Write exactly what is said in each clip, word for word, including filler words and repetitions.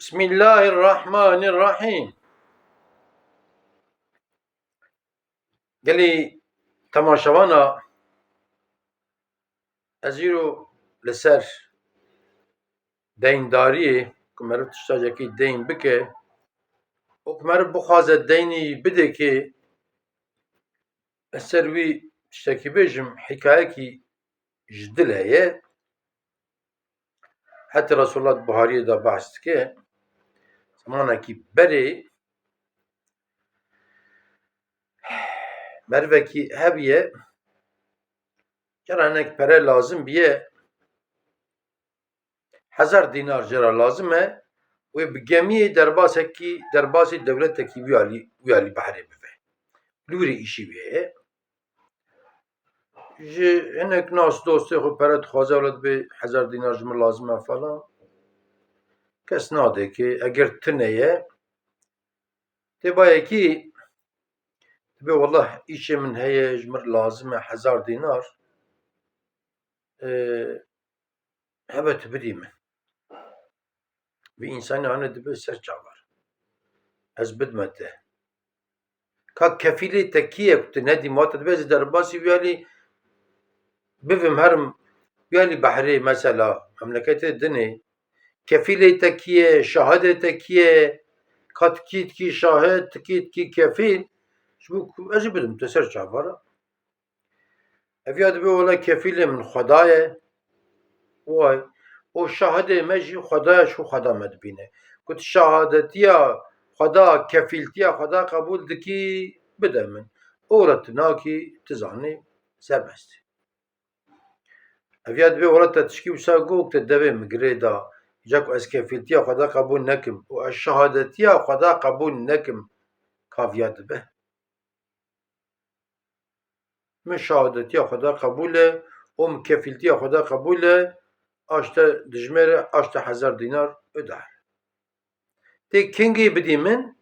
Bismillahirrahmanirrahîm. Gelî temaşevana, ez îro li ser deyndariyê, ku meriv tişta cekî deyn bike û ku meriv bixwaze deynî bidekê, ez ser wî tiştekî bêjim, hikayekî ji dil heye. Hetê Resulullah di Buhariyê de behs dike. Zemanekî berê merivekî hebiye, cara hinek pere lazim biye, hezar dînar cara lazim e, wê bi gemiyê derbasekî, derbasî dewletekî wî alî, wî alî behrê bibe. Li wî rê îşî wî heye. Ji hinek nas dostê xwe pere dixwaze, wele dibê hezar dînar ji min lazim e falan. Kes nadekê, eger tune ye, tê bayekî dibê, wallah, îşê min heye, ji min lazim e hezar dînar. Ee, Hebe tu bidî min. Vî însanî hane dibe ser çavar. Ez bidme te. Ka kefîlê te kî ye ku tu nedî ma te dibe ez ê derbasî wî alî bivim herim wî alî behrê mesela memleketê dinê. Kefîlê te kî ye, şahidê te kî ye? Ka tu kî dikî şahid, tu kî dikî kefîl, ji bo ku ez jî bidim te ser çavara. Ev ya dibe wele kefîlê min Xweda ye. Way. Û şahidê me jî Xweda ye, ji xwe Xweda me dibîne. Ku tu şahadetiya Xweda, kefîltiya Xweda qebûl dikî, bide min. Û wele tu nakî, tu zanî, serbest. Ev ya dibe wele te tişkî wisa got, te devê min girê da. Ca ku ez kefîltiya Xweda qebûl nekim û ez şahadetiya Xweda qebûl nekim, ka viya dibe. Min şahadetiya Xweda qebûl e û min kefîltiya Xweda qebûl e, aşte dijmêre, aşte hezar dînar û dihere. Tê kengê bidî min,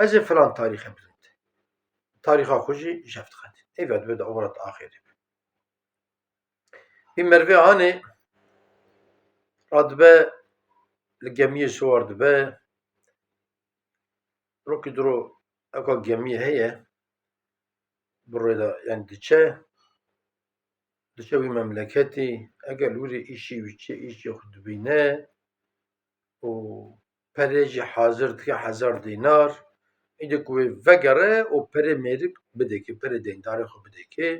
ez ê filan tarîxê bidim te. Tarîxa xwe jî jev dixet. Ev ya dibe di ewrat axirê be. Vî merivê hanê radibe, li gemiyê siwar dibe. Rokî diro eka gemiyê heye, bi rê de, yani diçe, diçe wî memleketî, eger li wî rê îşî wî çi, îşê xwe dibîne û perê jî hazir dike, hezar dînar, îdî ku wê vegere û perê mêrik bidekê, perê deyndarê xwe bidekê.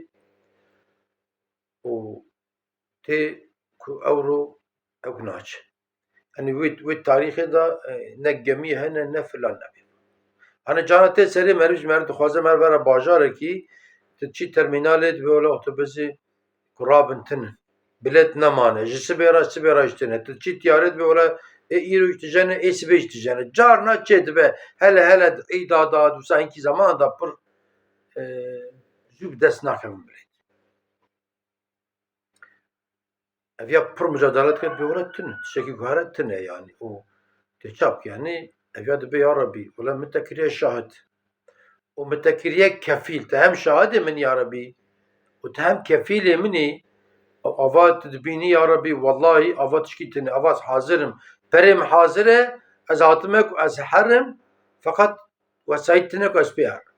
Û tê ku ewro ew naçe. Yanî wê, wê tarîxê de, e, ne gemî hene, ne filan nebê. Hani cana tê serê meriv ji meriv dixwaze meriv vere bajarekî, tu çî termînalê dibê wele otobusê ku rabin tinin. Bilet nemane. Ji sibê re, sibê re jî tine. Tu çî tiyarê dibê wele ê îro jî tijene, ê sibê jî tijene. Carna çê dibe. Hele hele îda da, wisa hinkî zaman da pir, e, zû bi dest nakevin bilet. Ev ya pir mucadele dike, dibê wele tune, tiştekî ku here tune yani. Û tê çap yani, ev ya dibê ya Rebî, wele min te kiriye şahid. Û min te kiriye kefîl. Te hem şahidê min ya Rebî, û te hem kefîlê min î. Ava tu dibînî ya Rebî, wellahî ava tişkî tune, ava ez hazir im. Perê min hazir e, ez hatime ku ez herim, feqet wesayît tune ku ez pê herim.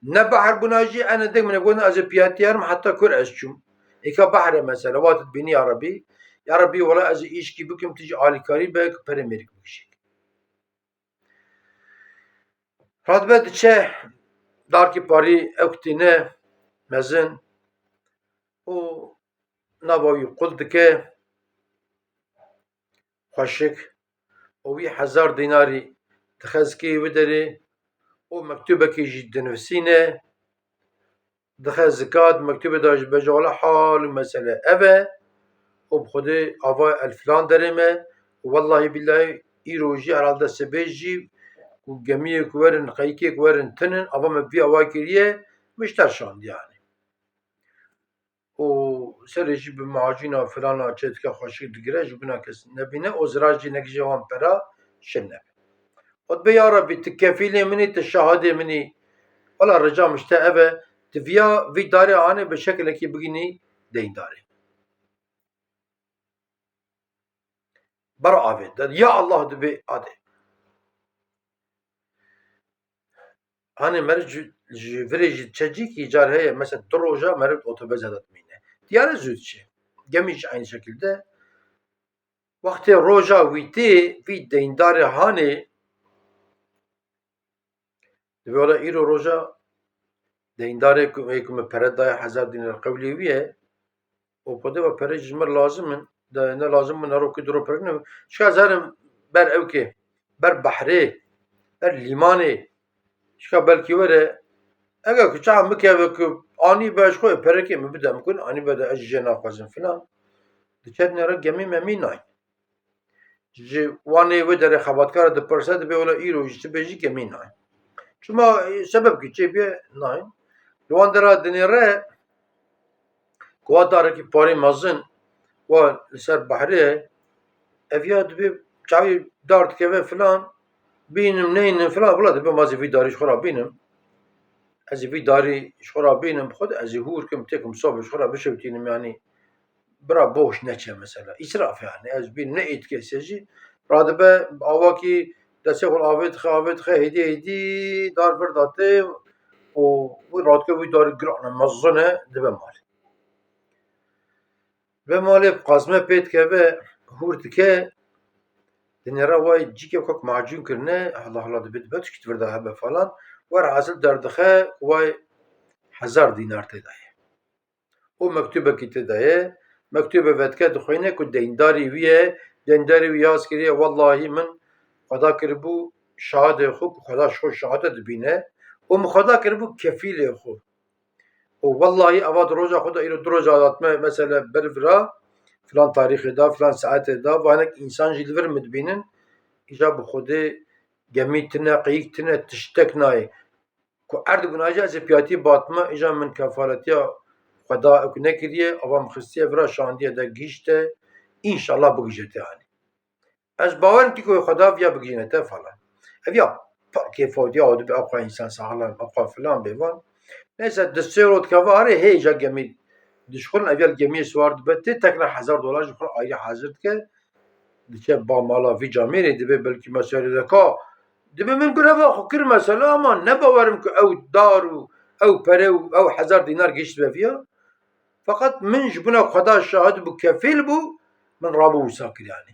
Ne behr bûna jî, ene deng min e gotin ez ê piyatî herim heta kur ez çûm. Êka behr e mesela, wa tu dibînî ya Rebî. Ya Rebî, wela ez ê îşkî bikim, tu jî alîkarî be ku perê mêrik bikişî. Radibe diçe darkî parî ew kitîne mezin û nava wî qul dike. Xweşik û wî hezar dînarî dixe zikê wî derê û mektûbekê jî dinivîsîne. Dixe zika, di mektûbê de jî bêje wele hal û mesele ev e û bi Xwedê ava ez li filan derê me û wellahî bîllahî îro jî herhalde sibê jî ku gemiyê ku werin, qeyikê ku werin tinin, ava me bi vî awa kiriye, min ji te şandiye yanî. Û serê jî bi macîna filana çê dike, xweşik digire, ji bîna kes nebîne û zirar jî negije wan pera şin nebe. Û dibê ya Rebî, tu kefîlê min î, tu şahidê min î. Wela rica min ji te ev e, tu viya vî darê anê bi şekilekî bigînî deyndarê. Ber avê de, ya Allah dibê adê. Hanê meriv ji, ji virê jî diçe cî kî car heye, mesela du roja meriv otobeza de dimîne. Diyare zû diçe. Gemî jî aynı şekilde. Wextê roja wî tê, vî deyndarê hanê, dibê wela îro roja deyndarê ku, ê ku min pere daye hezar dînar qewlê wî ye, û xwedê ve pere ji min lazim in, de ne lazim min, herokî duro pere ne. Çika zerim ber ewkê, ber behrê, ber lîmanê, çika belkî were, ege ku çawa bikeve ku anî be ji xwe perekê min bide min kun, anî be de ez jê naxwazim filan. Diçe dinêre gemî memî nayîn. Ji wanê wê derê xebatkar dipirse, dibê wela îro ji çi bê jî gemî nayîn. Çima, e, sebeb kî çê bê nayîn. Li wan dera dinêre ku wa darekî parê mezin wa li ser behrê ye, ev ya dibê çavî dar dikeve filan, bînim, neynim filan, wela dibê ma zî vî darî ji xwe re bînim. Ez ê vî darî ji xwe re bînim, xwe de ez ê hûr kim, têkim sobê ji xwe re bişewtînim, yanî bira boş neçe mesela. Îsraf yani. Ez bînim ne êtkesê jî radibe awakî destê xwe avê dixe, avê dixe, hêdî hêdî dar vir datê û wî radike wî darî giran e, mezin e, dibe malê. Ve malê qazme pê dikeve, hûr dike, dinêre way cîke kok macûn kirine, hala hala dibe, dibe tişkî di vir de hebe falan, werhasil derdixe way hezar dînar tê de ye. Û mektûbekî tê de ye. Mektûbê vedike dixwîne ku deyndarî wî ye, deyndarî wî yaz kiriye, wellahî min Xweda kiribû şahidê xwe ku Xweda ji xwe şahide dibîne û min Xweda kiribû kefîlê xwe. Û wellahî eva di roja xwe de îro du roja datme, mesele ber vira, filan tarîxê de, filan saetê de, vanek însan jî li vir min dibînin, îja bi Xwedê gemî tine, qeyîk tine, tiştek nayê. Ku erd gunajî ez ê piyatî batime, îja min kefaletiya Xweda ew nekiriye, ava min xistiye vira şandiye de gihîşte, înşallah bigihîje te anî. Ez bawer im kî ku Xweda viya bigihîne te falan. Ev ya pa kêfa diya dibe, ew xwe însan saxlem, ew xwe filan bê van. Neyse, di sê rot keva arê hê îja gemî dişxulin, ev ya li gemiyê siwar dibe, tê tekrar hezar dolar ji xwe ayrî hazir dike. Diçe ba mala vî camêrê, dibê belkî meselê de ka. Dibê min gureva xwe kir mesela, ama ne bawerim ku ew dar û ew pere û ew hezar dînar gihiştibe viya. Feqet min ji bona Xweda şahid bû, kefîl bû, min rabû wisa kir yani.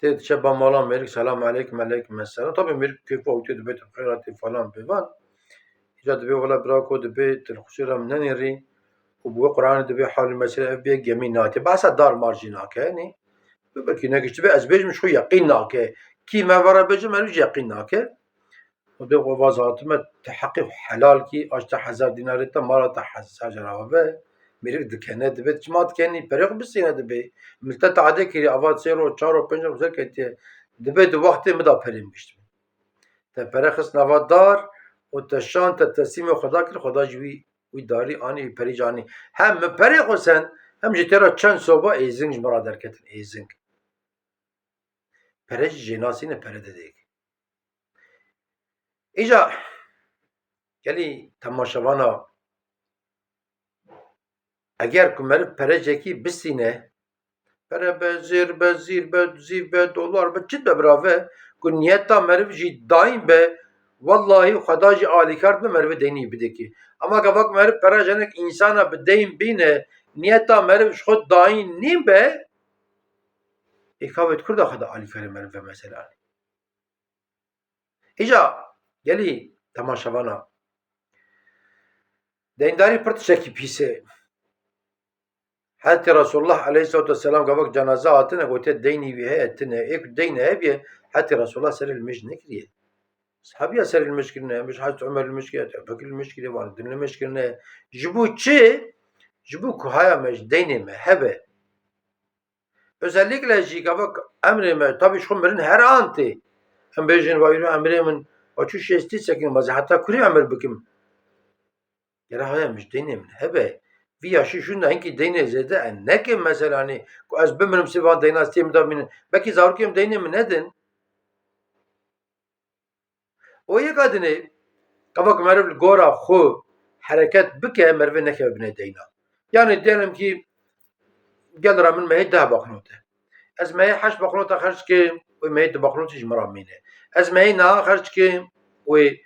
Tê diçe ba mala mêrik, selam aleykum, aleykum esselam. Tabii mêrik kêfa û tê dibê tu xêra tê falan pê van. Îca dibê wela bira ko dibê tu li qusûra min nenêrî û bi wê Qur'anê dibê halî mesele ev bê gemî nayê. Tê behsa dar mar jî nake, ne? Bi belkî negiştibê ez bêjim ji xwe yeqîn nake. Kî me vere bêjim, ez jî yeqîn nake. Û dê xwe vaz hatime, te heqê xwe helal kî, aşta hezar dînarê te, mala te hezar jera ve, mêrik dikene, dibê çima dikenî, perê xwe bistîne dibê. Miltet adê kirî, ava sê ro, çar ro, pênc ro ser ketiye. Dibê di wextê min da perê min giştibin. Te pere xist nava dar û te şan, te teslîmê Xweda kir, Xweda jî wî, wî darî anî, wî perî jî anî. Hem min perê xwe send, hem jî tê re çend soba êzing ji min re derketin, êzing. Pere jî jênasîne, pere didêk. Îja gelî temaşevana, eger ku meriv perecekî bistîne, pere be, zêr be, zîr be, zîv be, dolar be, çi be birave, ku niyeta meriv jî dayîn be, wellahî Xweda jî alîkar dibe merivê deynî bidekî. Ama gava ku meriv pere jenek însana bi deyn bîne, niyeta meriv ji xwe dayîn nîn be, ê ka wê di kur de Xweda alîkarê meriv ve mesela. Îja gelî temaşevana, deyndarî pir tiştekî pîs e. Hezretî Resulullah aleyhisselatu vesselam gavak cenaze hatine, gotiye deynî wî heye, tine. Ê ku deynê hebiye, hezretî Resulullah serê li mêj nekiriye. Sahabiya serê li mêj kirine, mêj Hezretî Umer li mêj kiriye, Ebu Bekir li mêj kiriye, van din li mêj kirine. Ji bo çi? Ji bo ku haya me ji deynê me hebe. Özellikle jî gava emrê me, tabî ji xwe mirin her an tê. Em bêjin, "Vay, îro emrê min, va çû şêstî sekin, ma ez heta kurî emir bikim?" Gere haya min ji deynê min hebe. Vî yaşî şûnda hinkî deynê zêde e. Neke mesela, hani, ku ez bimirim, sê van deyna stê min da bînin. Belkî zarokê min deynê min nedin. O yeka dinê, qevak meriv li gora xwe hereket bike, merivê nekeve binê deyna. Yani diyelim ki gel ra min mehê deh banknot e. Ez mehê heşt banknota xerc kim, wê mehê du banknotî ji min ra mîne. Ez mehê neha xerc kim, wê,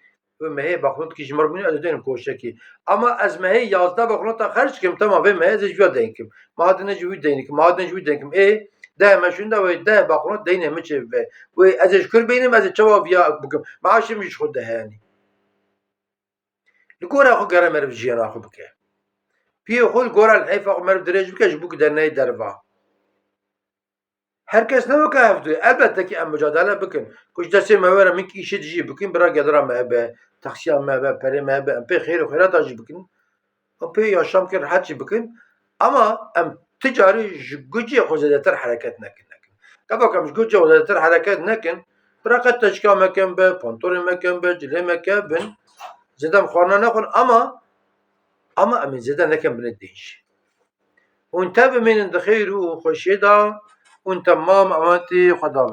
wê mehê banknotkî ji min ra mîne, ez ê deynim koşekî. Ama ez mehê yazdeh banknota xerc kim, tamam, vê mehê ez ê ji vê deyn kim. Ma din ji wî deyn kim, ma din ji wî deyn kim. Ê, deh me şûnda wê deh banknot deynê min çê bibe. Wê ez ê ji kur bînim, ez ê çawa viya bikim. Meaşê min ji xwe de heye. Li gora xwe gere meriv jiyana xwe bike. Piyê xwe li gora lihêfa xwe meriv dirêj bike, ji bo ku derneyê derva. Her kes ne weke hevdû ye. Elbette ki em mücadele bikin. Ku ji destê me were, min ki îşê dijî bikin, bira gelira me hebe, taksiya me hebe, perê me hebe, em pê xêr û xêrata jî bikin. Em pê yaşam kir, rehet jî bikin. Ama em ti carî ji gucê xwe zêdetir hereket nekin, nekin. Gava ku em ji gucê xwe zêdetir hereket nekin, bira qet teşka me kem be, pantorê me kem be, cilê me kem bin, zêde em xwarina nexwin, ama, ama em ê zêde nekin binê dêj. Hûn tev bimînin di xêr û xweşiyê de, hûn temam emanetî Xweda bin.